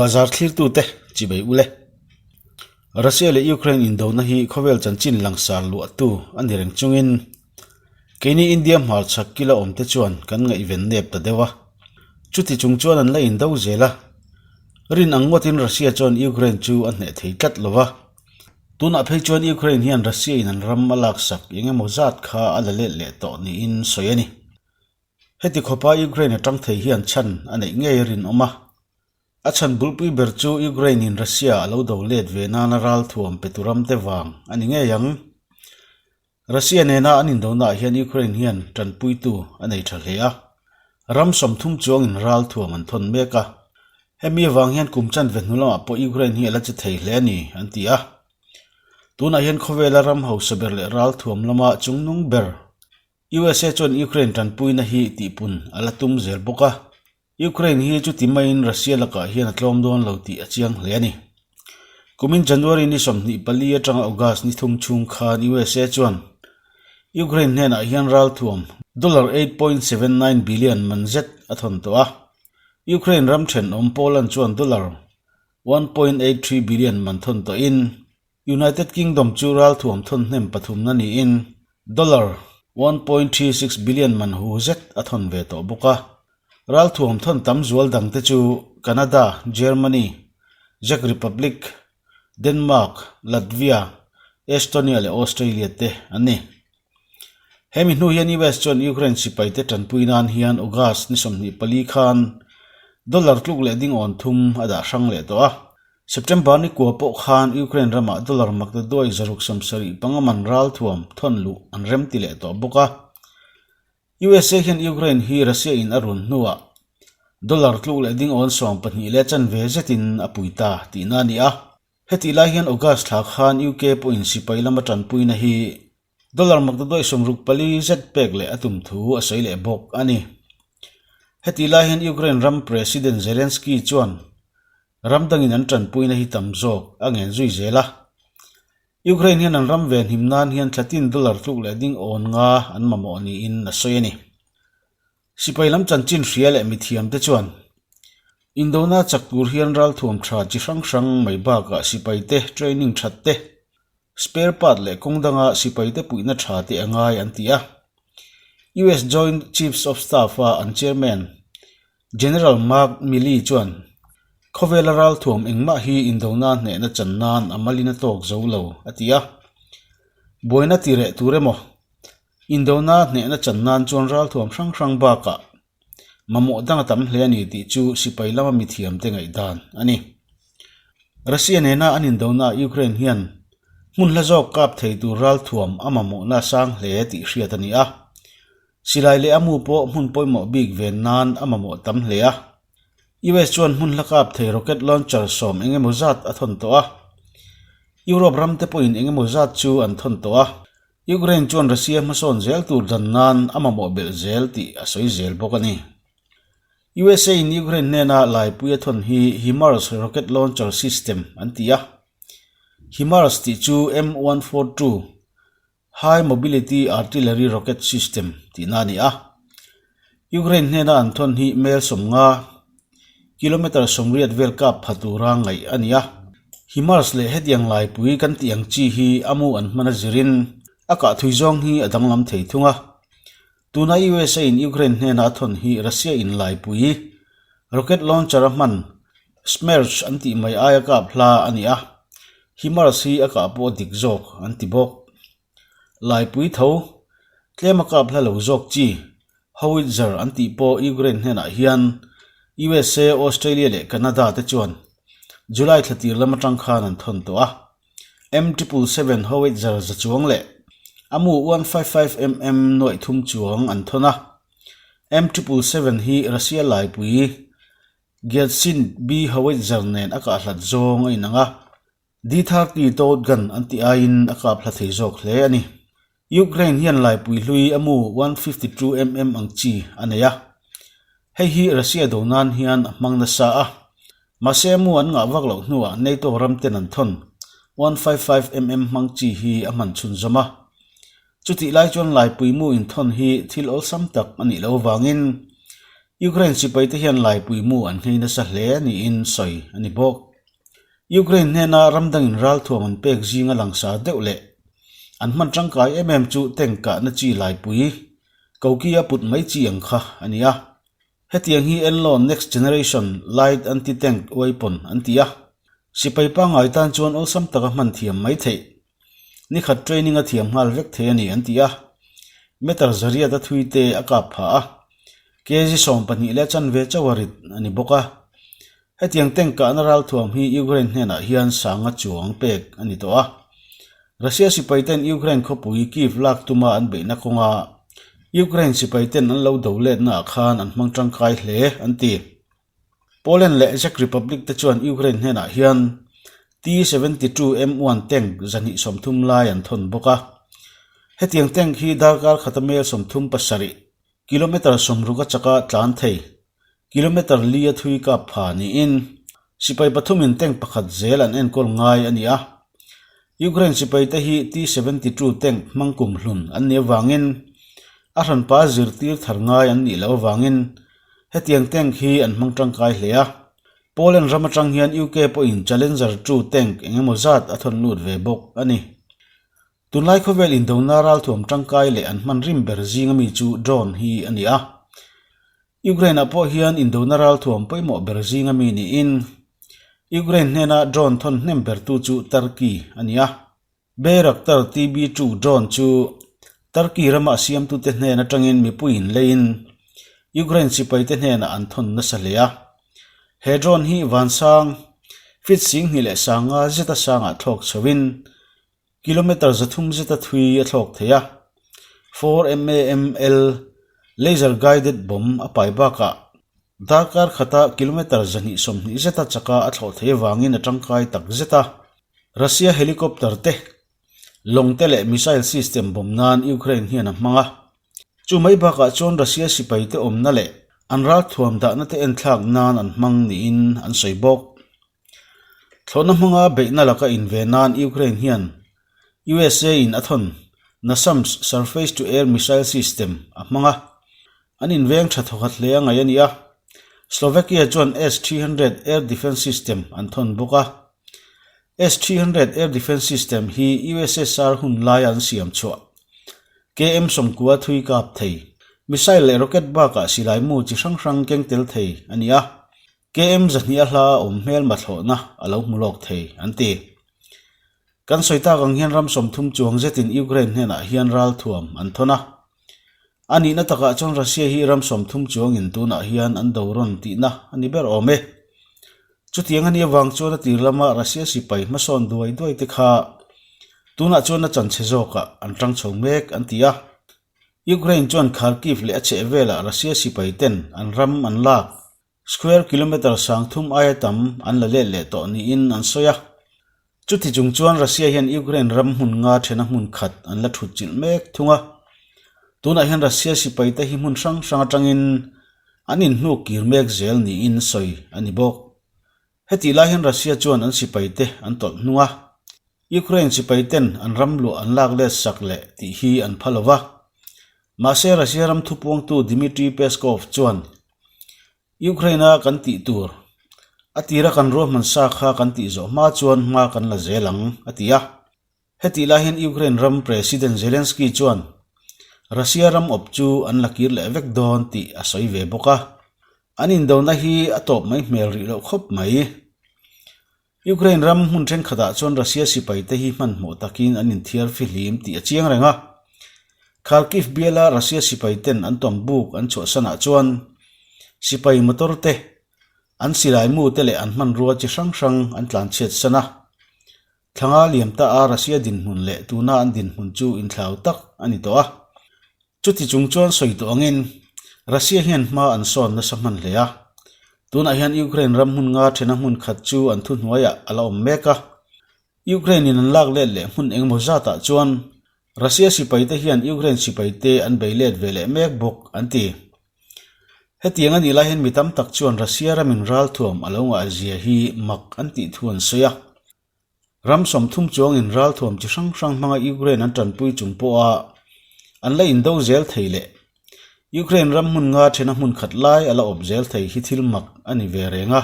Bazar thlirtute chibei ule. Russia leh Ukraine indona hi khawvel chanchin langsar luahtu a ni reng chungin keini India hmarchhak kila awmte chuan kan ngaihven nep ta deuh a. Chuti chung chuan an la indo zel a. Rin ang ngawtin Russia chuan Ukraine chu a hneh thei tlat lo va. Tunah phei chuan Ukraine hian Russia in an ram a laksak eng emaw zat kha a la let leh tawh niin sawi a ni. Heti khawpa Ukraine atang thei hian chhan a neih ngei a rinawm a. A chhan bulpui ber chu Ukraine in Russia a lo do let ve nana ralthuam pe tu ramte vang a ni ngei ang. Russia nena an indonaah hian Ukraine hian tanpuitu a nei tha hle a, ram 30 chuangin ralthuam an thawn mek a. Hemi avang hian kum chanve hnu lamah pawh Ukraine hi a la che thei hle a ni, an ti a. Tunah hian khawvela ram hausa ber leh ralthuam lama chungnung ber USA chuan Ukraine tanpuina hi tihpun a la tum zel bawk a. Ukraine hi chuti maiin Russia lakah hian a tlawm dawn lo tih a chiang hle a ni. Kumin January ni 24 atanga August ni thum chhung khan USA chuan Ukraine hnenah hian ralthuam dollar 8.79 billion man zet a thawn tawh a. Ukraine ram thenawm Poland chuan dollar 1.83 billion man thawn tawhin United Kingdom chu ralthuam thawn hnem pathumna niin dollar 1.36 billion man hu zet a thawn ve tawh bawk a. Ralthuam thawn tam zual dangte chu Canada, Germany, Czech Republic, Denmark, Latvia, Estonia leh Australia te an ni. Hemi hnu hian US chuan Ukraine sipaite tanpui nan hian August ni 24 khan dollar tluk leh ding awn thum a dah hrang leh tawh a. September ni kua pawh khan Ukraine ramah dollar makta duai 675 man ralthuam thawn luh an rem ti leh tawh bawk a. USA hian Ukraine hi Russia in a run hnuah dollar tluk leh ding awn 12 leh chanve zetin a pui ta tihna a ni a. Hetih lai hian August thla khan UK pawhin sipai lama tanpuina hi dollar makta duai 64 zet pek leh a tum thu a sawi leh bawk a ni. Hetih lai hian Ukraine ram President Zelensky chuan ram dangin an tanpuina hi tam zawk a ngen zui zel a. Ukraine hian an ram ve hnim nan hian thlatin dollar tluk leh ding awn nga an mamawh niin a sawi a ni. Sipai lam chanchin hria leh mithiamte chuan Indona chak tur hian ralthuam tha chi hrang hrang mai bakah sipaite training that te, spare part leh kawng danga sipaite puihna tha te a ngai an ti a. US Joint Chiefs of Staff a an chairman General Mark Milley chuan khawvela ralthuam engmah hi Indona hnehna chan nan a malin a tawk zo lo a ti a. Buaina ti reh tur emaw Indona hnehna chan nan chuan ralthuam hrang hrang bakah mamawh dang a tam hle a ni tih chu sipai lama mithiamte ngaihdan a ni. Russia nena an indonaah Ukraine hian hmun hla zawk kap thei tur ralthuam a mamawhna sang hle tih hriat a ni a. Silai leh a mu pawh hmun pawimawh bik ven nan a mamawh tam hle a. US chuan hmun hla kap thei rocket launcher sawm eng emaw zat a thawn tawh a. Europe ramte pawhin eng emaw zat chu an thawn tawh a. Ukraine chuan Russia hmasawn zel tur dan nan a mamawh belh zel tih a sawi zel bawk a ni. USA in Ukraine hnena laipui a thawn hi HIMARS rocket launcher system an ti a. HIMARS tih chu M142 High Mobility Artillery Rocket System tihna a ni a. Ukraine hnena an thawn hi mel 50, kilometre 80 vel kap pha tura ngaih a ni a. HIMARS leh hetiang laipui kan tih ang chi hi a mu an hman a zirin a kah thui zawng hi a danglam thei thung a. Tuna USA in Ukraine hnena a thawn hi Russia in laipui rocket launcher a hman Smerch an tih mai aia kap hla a ni a. HIMARS hi a kah pawh a dik zawk an ti bawk. Laipui tho, tlem a kap hla lo zawk chi, Howitzer an tih pawh Ukraine hnenah hian USA, Australia leh Canada te chuan July thla tir lam atang khan an thawn tawh a. M777 Howitzer za chuang leh a mu 155mm nuaih thum chuang an thawn a. M777 hi Russia laipui Giatsint B Howitzer nen a kah hlat zawng a inang a. D-thirty Toad gun an tih aiin a kap hla thei zawk hle a ni. Ukraine hian laipui hlui a mu 152 mm ang chi a nei a. Hei hi Russia do nan hian a hmang nasa a. Mahse a mu an ngah vak loh hnuah NATO ram ten an thawn 155 mm hmang chi hi a hman chhunzawm a. Chutih lai chuan laipui mu inthawn hi thil awlsam tak a nih loh avangin. Ukraine sipaite hian laipui mu an nghei nasa hle niin sawi a ni bawk. Ukraine hnena ram dangin ralthuam an pek zinga langsar deuh leh an hman tangkai em em chu tank kahna chi laipui koki a put mai chi ang kha a ni a. Hetiang hi Enlaw Next Generation Light Anti-Tank Weapon an ti a, sipai pangngai tan chuan awlsam taka hman thiam mai theih. Ni khat training a thiam nghal vek thei a ni an ti a, meter zariat a thui te a kap phah a, kg 12 leh chanve chauh a rit a ni bawk a. Hetiang tank kahna ralthuam hi Ukraine hnenah hian sanga chuang pek a ni tawh a. Russia sipaiten Ukraine khawpui Kyiv lak tuma an beihna kawnga Ukraine sipaiten an lo do letnaah khan an hmang tangkai hle an ti. Poland leh Czech Republic te chuan Ukraine hnenah hian T-72 M1 tank 230 lai an thawn bawk a. Hetiang tank hi darkar khata mel 37, kilometre 60 a chaka tlan thei. Kilometre li a thui kap pha niin sipai pathumin tank pakhat zel an enkawl ngai a ni a. Ukraine sipaite hi T-72 tank hmang kum hlun an nih avangin a hranpa zirtir thar ngai an nih loh avangin hetiang tank hi an hmang tangkai hle a. Poland ram atang hian UK pawhin Challenger 2 tank eng emaw zat a thawn lut ve bawk a ni. Tunlai khawvel indona ralthuam tangkai leh an hman rim ber zinga mi chu drone hi a ni a. Ukraine-ah pawh hian indona ralthuam pawimawh ber zinga mi niin Ukraine hnena drone thawn hnem bertu chu Turkey a ni a. Bayraktar TB2 drone chu Turkey rama a siamtute hnen atangin mipuiin leiin Ukraine sipaite hnenah an thawn nasa hle a. He drone hi vansang feet 25 zeta sangah thlawk chhoin Kilometre 300 zeta thui a thlawk thei a, 4 MAML laser guided bomb a pai bakah darkar khata kilometre 220 zeta chaka a thlawh thei avangin a tangkai tak zet a. Russia helicopter te, lawng te leh missile system bomb nan Ukraine hian a hmang a. Chu mai bakah chuan Russia sipai te awmna leh an ralthuam dahna te enthlak nan an hmang niin an sawi bawk. Thlawhna hmanga beihna laka inve nan Ukraine hian USA in a thawn NASAMS surface-to-air missile system a hmang a, an inveng tha thawkhat hle a ngaih a ni a. Slovakia chuan S-300 air defence system an thawn bawk a. S-300 air defence system hi USSR hun laia an siam chhuah KM 90 thui kap thei missile leh rocket bakah silai mu chi hrang hrang keng tel thei a ni a. KM 200 a hla a awm hmelma thlawhna a lo hmu lawk thei, an ti. Kan sawi tak ang hian ram 30 chuang zetin Ukraine hnenah hian ralthuam an thawn a. A nihna takah chuan Russia hi ram 30 chuangin tunah hian an do rawn tihna a ni ber awm e. Chutiang a nih avang chuan a tir lama Russia sipai hmasawn duai duai te kha tunah chuan a chanchhe zawkah an tang chho mek, an ti a. Ukraine chuan Kharkiv leh a chhehvelah Russia sipai ten an ram an lak Square kilometre 3000 aia tam an la let leh tawh niin an sawi a. Chuti chung chuan Russia hian Ukraine ram hmun nga thena hmun khat an la thut chilh mek thung a. Tunah hian Russia sipaite hi hmun hrang hrang atangin an inhnuk kir mek zel niin sawi a ni bawk. Hetih lai hian Russia chuan an sipaite an tawlh hnung a. Ukraine sipaiten an ram luah an lak let sak leh tih hi an pha lo va. Mahse Russia ram thupuangtu Dmitry Peskov chuan Ukraine-a kan tih tur a tira kan ruahman sa kha kan tih zawh hma chuan hma kan la zel ang, a ti a. Hetih lai hian Ukraine ram President Zelensky chuan Russia ram awp chu an la kir leh vek dawn tih a sawi ve bawk a. An indona hi a tawp mai hmel rih loh khawp mai. Ukraine ram hmun thenkhatah chuan Russia sipaite hi hmanhmawh takin an inthiar fihlim tih a chiang reng a. Kharkiv biala Russia sipaiten an tawm buk an chhuahsanah chuan sipai motor te, an silai mu te leh an hmanrua chi hrang hrang an tlanchhiat san a. Thlanga liam ta a Russia dinhmun leh tuna an dinhmun chu inthlau tak a ni tawh a. Chuti chung chuan sawi tawh angin Russia hian hma an sawn nasa hman hle a. Tunah hian Ukraine ram hmun nga thena hmun khat chu an thuhnuaiah a la awm mek a. Ukraine in an lak let leh hmun engemaw zatah chuan Russia sipaite hian Ukraine sipaite an bei let ve leh mek bawk an ti. Hetiang a nih lai hian mi tam tak chuan Russia ramin ralthuam a lo ngah zia hi mak an tih thu an sawi a. Ram 30 chuangin ralthuam chi hrang hrang hmanga Ukraine an tanpui chung pawha an la indo zel thei leh. Ukraine ram hmun nga thena hmun khat lai a la awp zel thei hi thil mak a ni ve reng a.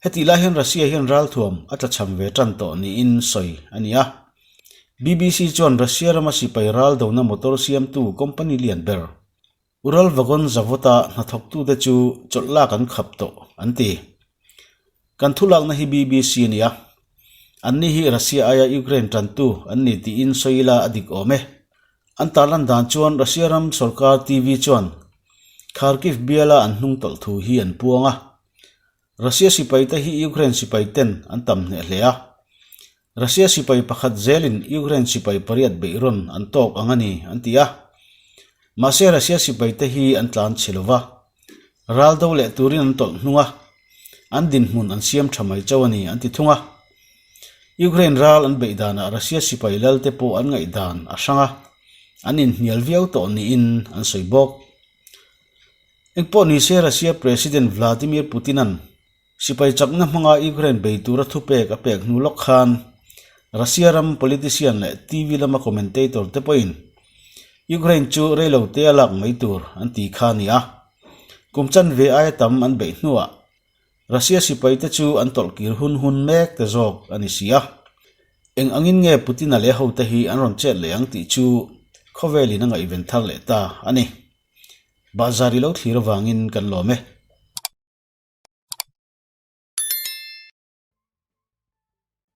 Hetih lai hian Russia hian ralthuam a tlachham ve tan tawh niin sawi a ni a. BBC chuan Russia rama sipai ral dona motor siamtu company lian ber Uralvagonzavod-a hnathawktute chu chawlh lak an khap tawh an ti. Kan thulakna hi BBC a ni a, anni hi Russia aia Ukraine tantu an ni tiin sawi ila a dik awm e. An tarlan dan chuan Russia ram sorkar TV chuan Kharkiv biala an hnung tawlh thu hi an puang a. Russia sipaite hi Ukraine sipai ten an tam hneh hle a. Russia sipai pakhat zelin Ukraine sipai pariat beihrawn an tawk ang a ni an ti a. Mahse Russia sipaite hi an tlan chhe lo va, ral do leh turin an tawlh hnung a, an dinhmun an siam tha mai chauh a ni an ti thung a. Ukraine ral an beih danah Russia sipai lalte pawh an ngaihdan a hrang a, an inhnial viau tawh niin an sawi bawk. Engpawh nise Russia President Vladimir Putin-a'n sipai chakna hmanga Ukraine bei tura thupek a pek hnu lawk khan Russia ram politician leh TV lama commentator te pawhin Ukraine chu reilote a lak mai tur an ti kha a ni a. Kum chanve aia tam an beih hnuah Russia sipaite chu an tawlh kir hun hun mek te zawk a ni si a. Eng angin nge Putin-a leh hote hi an rawn chet leh ang tih chu khawvelin a ngaihven thar leh ta a ni. Bahzar i lo thlir avangin kan lawm e.